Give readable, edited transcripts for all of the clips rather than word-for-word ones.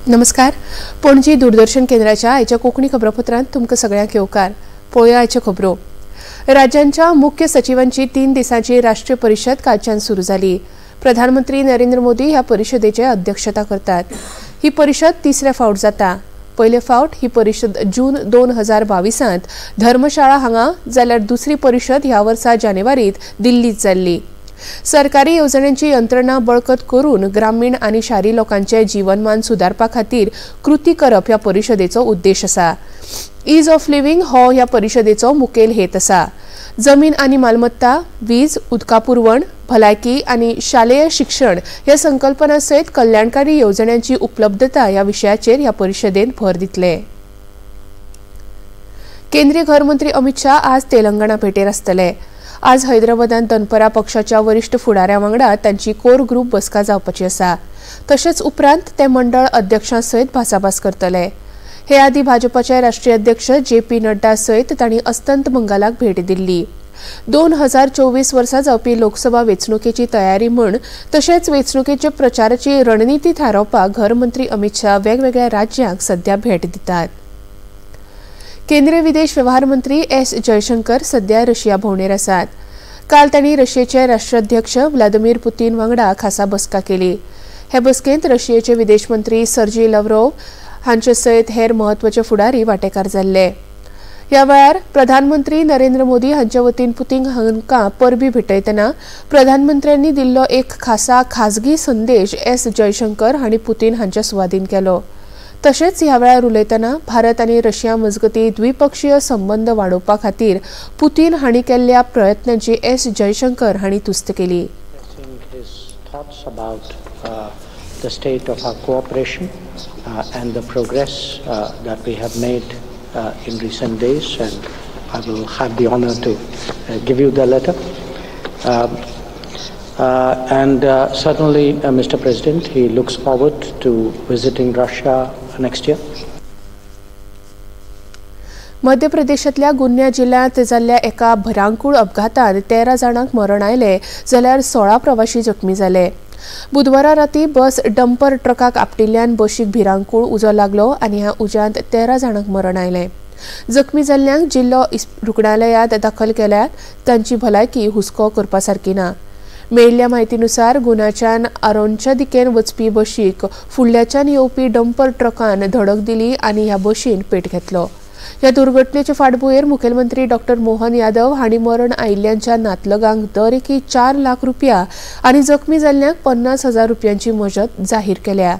नमस्कार, पणजी दूरदर्शन केंद्राच्या आयच्या कोंकणी खबरापत्रांत तुमकां सगळ्यांक येवकार. पळोवया आयच्यो खबरो. राज्यांच्या मुख्य सचिवांची 3 दिसांची राष्ट्रीय परिशद कालच्यान सुरू जाली. प्रधानमंत्री नरेंद्र मोदी ह्या परिशदेचे अध्यक्षता करतात. ही परिशद तिसरे फावट जाता. पयले फावट ही परिशद जून 2022 धर्मशाळा हांगा जाल्यार दुसरी परिशद ह्या वर्सा जानेवारीत दिल्लीत जाल्ली. सरकारी येवजण्यांची यंत्रणा बळकट करून ग्रामीण आनी शारी लोकांचे जीवनमान सुदारपा खातीर कृती करप ह्या परिशदेचो उद्देश आसा. ईज ऑफ लिव्हिंग हो ह्या परिशदेचो मुखेल हेत आसा. जमीन आनी मालमत्ता, वीज, उदका पुरवण, भलायकी आनी शालेय शिक्षण ह्या संकल्पना सयत कल्याणकारी येवजण्यांची उपलब्धता ह्या विशयाचेर ह्या परिशदेन भर दितले. केंद्रीय घरमंत्री अमित शाह आज तेलंगणा भेटेर आसतले. आज हैदराबादांत दनपरा पक्षाच्या वरिष्ठ फुडाऱ्यां वांगडा तांची कोर ग्रुप बसका जावपाची आसा. तशेंच उपरांत ते मंडळ अध्यक्षां सयत भासाभास करतले. हे आदीं भाजपाचे राष्ट्रीय अध्यक्ष जे पी नड्डा सयत तांणी अस्तंत बंगालाक भेट दिल्ली. 2024 वर्सा जावपी लोकसभा वेंचणुकेची तयारी म्हूण तशेंच वेंचणुकेच्या प्रचाराची रणनिती थारावपाक घरमंत्री अमित शाह वेगवेगळ्या राज्यांक सध्या भेट दितात. केंद्रीय विदेश व्यवहार मंत्री एस जयशंकर सध्या रशिया भोंवडेर आसात. काल तांणी रशियेचे राष्ट्राध्यक्ष व्लादिमीर पुतीन वांगडा खासा बसका केली. हे बसकेंत रशियेचे विदेश मंत्री सर्जी लव्रोव हांचे सयत हेर म्हत्वाचे फुडारी वांटेकार जाल्ले. ह्या वेळार प्रधानमंत्री नरेंद्र मोदी हांचे वतीन पुतीन हांकां परबी भेटयतना प्रधानमंत्र्यांनी दिल्लो एक खासा खाजगी संदेश एस जयशंकर हांणी पुतीन हांच्या सुवादीन केलो. तशेंच ह्या वेळार उलयतना भारत आनी रशिया मजगती द्विपक्षीय संबंद वाडोवपा खातीर पुतीन हांणी केल्ल्या प्रयत्नांची एस जयशंकर हांणी तुस्त केली. The state of our cooperation and the progress that we have made in recent days, and I will have the honor to give you the letter. And certainly, Mr. President, he looks forward to visiting Russia next year. मध्य प्रदेशांतल्या गुन्या जिल्ल्यांत जाल्ल्या एका भरांकूळ अपघातांत 13 जाणांक मरण आयलें जाल्यार 16 प्रवाशी जखमी जाले. बुधवारा राती बस डंपर ट्रकाक आपटिल्ल्यान बशीक भिरांकूळ उजो लागलो आनी ह्या उज्यांत 13 जाणांक मरण आयलें. जखमी जाल्ल्यांक जिल्लो रुग्णालयांत दाखल केल्यात. तांची भलायकी हुस्को करपा सारकी ना. मेळिल्ल्या म्हायतीनुसार गुन्याच्यान आरोनच्या दिकेन वचपी बशीक फुडल्याच्यान येवपी डंपर ट्रकान धडक दिली आनी ह्या बशीन पेट घेतलो. ह्या दुर्घटनेचे फाटभुंयेर मुखेलमंत्री डॉक्टर मोहन यादव हांणी मरण आयिल्ल्यांच्या नातलगांक दर एकी 4 लाख रुपया आनी जखमी जाल्ल्यांक 50,000 रुपयांची मजत जाहीर केल्या.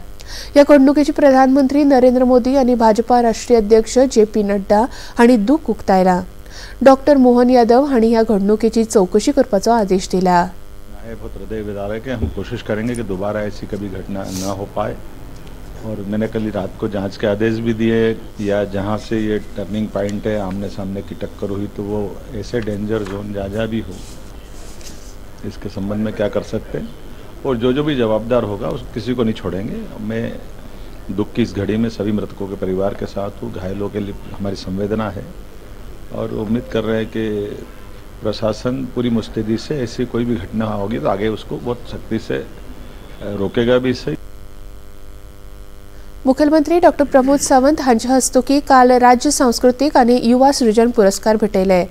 ह्या घडणुकेची प्रधानमंत्री नरेंद्र मोदी आनी भाजपा राष्ट्रीय अध्यक्ष जे पी नड्डा हांणी दूख उक्तायला. डॉक्टर मोहन यादव हांणी ह्या घडणुकेची चौकशी करपाचो आदेश दिला. बहुत हृदय विदारक है. हम कोशिश करेंगे कि दोबारा ऐसी कभी घटना न हो पाए और मैंने कल रात को जांच के आदेश भी दिए. या जहां से ये टर्निंग पॉइंट है, आमने सामने की टक्कर हुई तो वो ऐसे डेंजर जोन जहाँ जहाँ भी हो, इसके संबंध में क्या कर सकते हैं और जो जो भी जवाबदार होगा उस किसी को नहीं छोड़ेंगे. मैं दुख की इस घड़ी में सभी मृतकों के परिवार के साथ हूँ. घायलों के लिए हमारी संवेदना है और उम्मीद कर रहे हैं कि प्रशासन पूरी मुस्तैदी से ऐसी कोई भी घटना होगी तो आगे उसको बहुत सख्ती से रोकेगा भी सही. मुख्यमंत्री डॉक्टर प्रमोद सावंत हांच्या हस्तुकी काल राज्य सांस्कृतीक आनी युवा सृजन पुरस्कार भेटयले.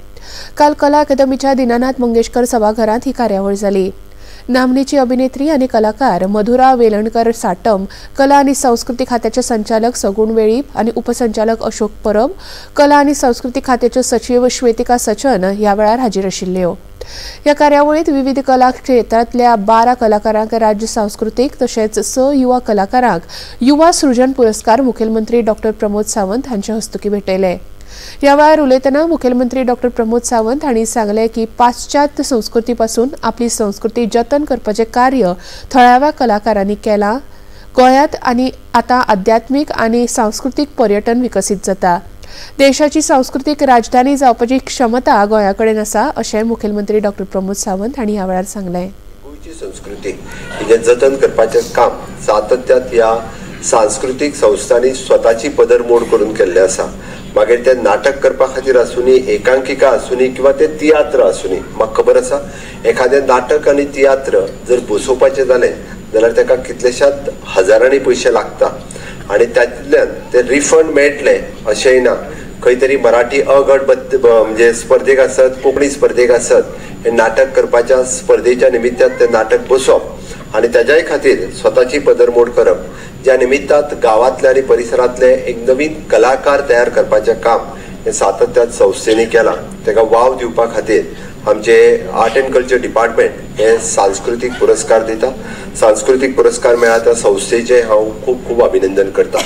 काल कला अकादमीच्या दीनानाथ मंगेशकर सभाघरांत ही कार्यावळ जाली. नामनेची अभिनेत्री आनी कलाकार मधुरा वेलणकर साटम, कला आनी संस्कृती खात्याचे संचालक सगुण वेळीप आनी उपसंचालक अशोक परब, कला आनी संस्कृती खात्याच्यो सचीव श्वेतिका सचन ह्या वेळार हाजीर आशिल्ल्यो. ह्या कार्यावळींत विविध कला क्षेत्रांतल्या 12 कलाकारांक राज्य सांस्कृतीक तशेंच 6 युवा कलाकारांक युवा सृजन पुरस्कार मुखेलमंत्री डॉक्टर प्रमोद सावंत हांचे हस्तुकी भेटयले. ह्या वेळार उलयतना मुखेलमंत्री डॉक्टर प्रमोद सावंत हांणी सांगलें की पाश्चात्य संस्कृती पासून आपली संस्कृती जतन करपाचें कार्य थळाव्या कलाकारांनी केलां. गोंयांत आनी आतां आध्यात्मीक आनी सांस्कृतीक पर्यटन विकसीत जाता. देशाची सांस्कृतीक राजधानी जावपाची क्षमता गोंया कडेन आसा अशें मुखेलमंत्री डॉक्टर प्रमोद सावंत हांणी ह्या वेळार सांगलें. गोंयची संस्कृती हिजें जतन करपाचें काम सातत्यात ह्या सांस्कृतीक संस्थांनी स्वताची पदर मोड करून केल्लें आसा. मागीर ते नाटक करपा खातीर आसूनी, एकांकिका आसूनी किंवा ते तियात्र आसूनी. म्हाका खबर आसा एखादें नाटक आनी तियात्र जर बसोवपाचें जालें जाल्यार ताका कितलेशात हजारांनी पयशे लागता. आनी तातूंतल्यान ते रिफंड मेळटले अशेंय ना. खंय तरी मराठी अ गट म्हणजे स्पर्धेक आसत, कोंकणी स्पर्धेक आसत, हे नाटक करपाच्या स्पर्धेच्या निमित्तान ते नाटक बसोवप आनी ताज्याय खातीर स्वताची पदरमोड करप, ज्या निमित्तात गांवांतले आनी परिसरांतले एक नवीन कलाकार तयार करपाचें काम हें सातत्यान संस्थेनी केलां. ताका वाव दिवपा खातीर आमचे आर्ट एंड कल्चर डिपार्टमेंट हे सांस्कृतीक पुरस्कार दिता. सांस्कृतीक पुरस्कार मेळ्ळा त्या संस्थेचें हांव खूब खूब अभिनंदन करता.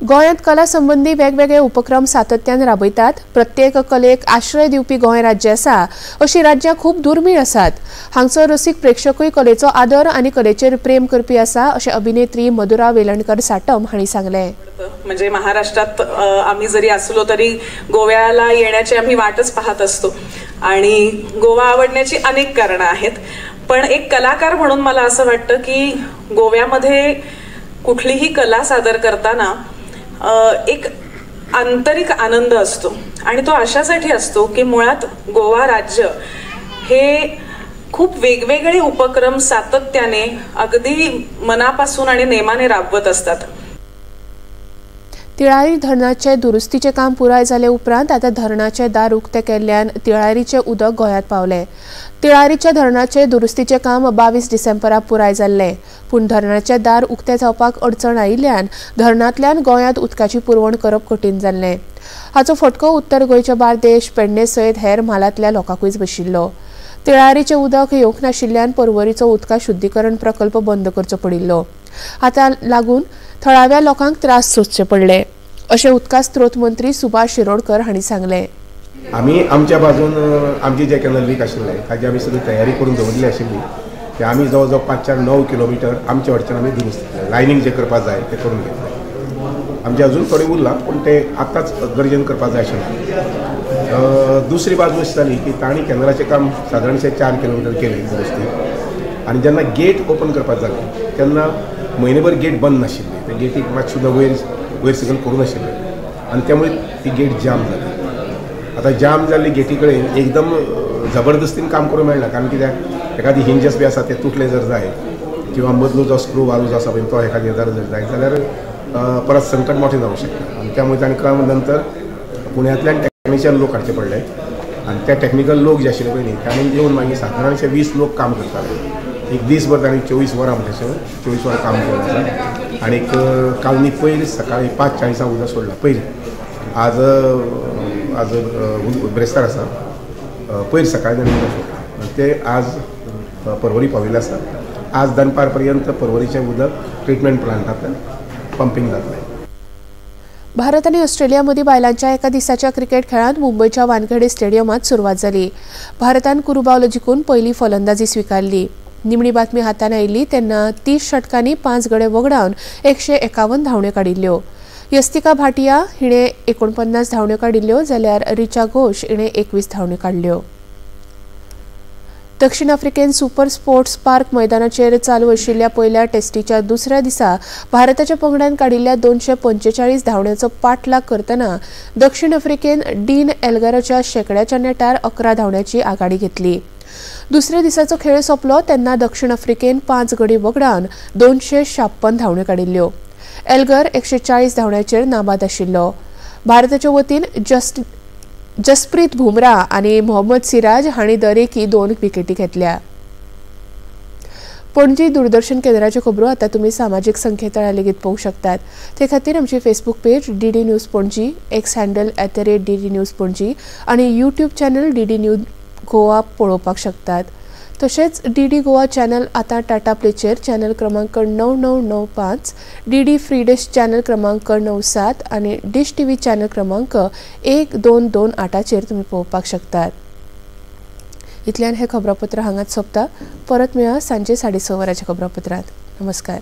गोंयांत कला संबंदी वेगवेगळे उपक्रम सातत्यान राबयतात. प्रत्येक कलेक आश्रय दिवपी गोंय राज्य आसा अशी राज्यां खूब दुर्मीळ आसात. हांगचो रसीक प्रेक्षकूय कलेचो आदर आनी कलेचेर प्रेम करपी आसा अशें अभिनेत्री मधुरा वेलणकर साटम हांणी सांगलें. म्हणजे महाराष्ट्रात आम्ही जरी असलो तरी गोव्याला येण्याची आम्ही वाटच पाहत असतो आणि गोवा आवडण्याची अनेक कारणं आहेत. पण एक कलाकार म्हणून मला असं वाटतं की गोव्यामध्ये कुठलीही कला सादर करताना एक आंतरिक आनंद असतो आणि तो अशासाठी असतो की मुळात गोवा राज्य हे खूप वेगवेगळे उपक्रम सातत्याने अगदी मनापासून आणि नेमाने राबवत असतात. तिळारी धरणाचे दुरुस्तीचे काम पुराय जाले उपरांत आतां धरणाचे दार उक्ते केल्ल्यान तिळारीचे उदक गोंयांत पावले. तिळारीच्या धरणाचे दुरुस्तीचे काम 22 डिसेंबराक पुराय जाल्लें, पूण धरणाचे दार उक्ते जावपाक अडचण आयिल्ल्यान धरणांतल्यान गोंयांत उदकाची पुरवण करप कठीण जाल्लें. हाचो फटको उत्तर गोंयच्या बार्देश, पेडणे सयत हेर म्हालांतल्या लोकांकूय बशिल्लो. तिळारीचें उदक येवंक नाशिल्ल्यान पर्वरीचो उदका शुद्धीकरण प्रकल्प बंद करचो पडिल्लो. आतां लागून थळाव्या लोकांक त्रास सोंसचे पडले अशें उदका स्त्रोत मंत्री सुभाष शिरोडकर हांणी सांगलें. आमी आमच्या बाजून आमचे जे कॅनल लीक आशिल्ले ताजी आमी सगळी तयारी करून दवरिल्ली आशिल्ली ते आमी जवळ जवळ 5 4 9 किलोमिटर आमच्या वटच्यान आमी दुरुस्त लायनींग जे करपाक जाय ते करून घेतले. आमचे अजून थोडे उरलां पूण ते आतांच गरजेन करपाक जाय आशिल्लें. दुसरी बाजू अशी जाली की तांणी कॅनलाचें काम सादारणशें 4 किलोमिटर केलें दुरुस्ती आनी जेन्ना गेट ओपन करपाक जालें तेन्ना म्हयनेभर गेट बंद नाशिल्ली, त्या गेटीक मात सुद्दां वयर वयर सकयल करूं नाशिल्लें आनी त्यामुळे ती गेट जाम जाली. आतां जाम जाल्ली गेटी कडेन एकदम जबरदस्तीन काम करूं मेळना, कारण कित्याक एखादी हिंजस बी आसा ते तुटले जर जाय किंवा मदलो जो स्क्रू वालो जो आसा पळय तो एखादी जर जाय जाल्यार परत संकट मोठें जावंक शकता. आनी त्यामुळे तांकां काम नंतर पुण्यांतल्यान टॅक्निशियन लोक हाडचे पडले आनी ते टॅक्निकल लोक जे आशिल्ले पळय न्ही तांणी येवन मागीर सादारणशे 20 लोक काम करताले. एक दीसभर तांणी 24 वरां म्हणटा 24 वरां काम केलें आसा. आनीक काल न्ही पयर सकाळी 5:40 उदक सोडलां पयर, आज आज ब्रेस्तार आसा, पयर सकाळी तांणी उदक सोडलां ते आज पर्वरी पाविल्लें आसा. आज दनपार पर्यंत पर्वरीचें उदक ट्रिटमेंट प्लांटांतल्यान पंपिंग जातलें. भारत आनी ऑस्ट्रेलिया मदीं बायलांच्या एका दिसाच्या क्रिकेट खेळांत मुंबयच्या वानखेडे स्टेडियमांत सुरवात जाली. भारतान कुरुबावलो जिखून पयली फलंदाजी स्विकारली. निमणी बातमी हातान आयिल्ली तेन्ना 30 षटकांनी 5 गडे वगडावन 151 धांवड्यो काडिल्ल्यो. यस्तिका भाटिया हिणें 49 धांवड्यो काडिल्ल्यो जाल्यार रिचा घोष हिणें 21 धांवड्यो काडल्यो. दक्षिण आफ्रिकेन सुपर स्पोर्ट्स पार्क मैदानाचेर चालू आशिल्ल्या पयल्या टेस्टीच्या दुसऱ्या दिसा भारताच्या पंगडान काडिल्ल्या 245 धांवड्यांचो पाठलाग करतना दक्षिण आफ्रिकेन डीन एल्गराच्या शेंकड्याच्या नेटार 11 धांवड्यांची आघाडी घेतली. दुसऱ्या दिसाचो खेळ सोंपलो तेन्ना दक्षिण आफ्रिकेन 5 गडी वगडावन 256 धांवड्यो काडिल्ल्यो. एल्गर 140 धांवड्यांचेर नाबाद आशिल्लो. भारताच्या वतीन जसप्रीत बुमरा आनी मोहम्मद सिराज हांणी दरेकी 2 विकेटी घेतल्या. पणजी दूरदर्शन केंद्राच्यो खबरो आतां तुमी सामाजीक संकेतथळार लेगीत पळोवंक शकतात. ते खातीर आमची Facebook page DD news Panaji, X handle @DD News Panaji आनी YouTube channel DD news Goa पळोवपाक शकतात. तशेंच डीडी गोवा चॅनल आतां टाटा प्लेचेर चॅनल क्रमांक 9995, डीडी फ्री डिश चॅनल क्रमांक 97 आनी डिश टीव्ही चॅनल क्रमांक 1228चेर तुमी पळोवपाक शकतात. इतल्यान हें खबरापत्र हांगाच सोंपता. परत मेळया सांजे 6:30 वरांच्या खबरापत्रांत. नमस्कार.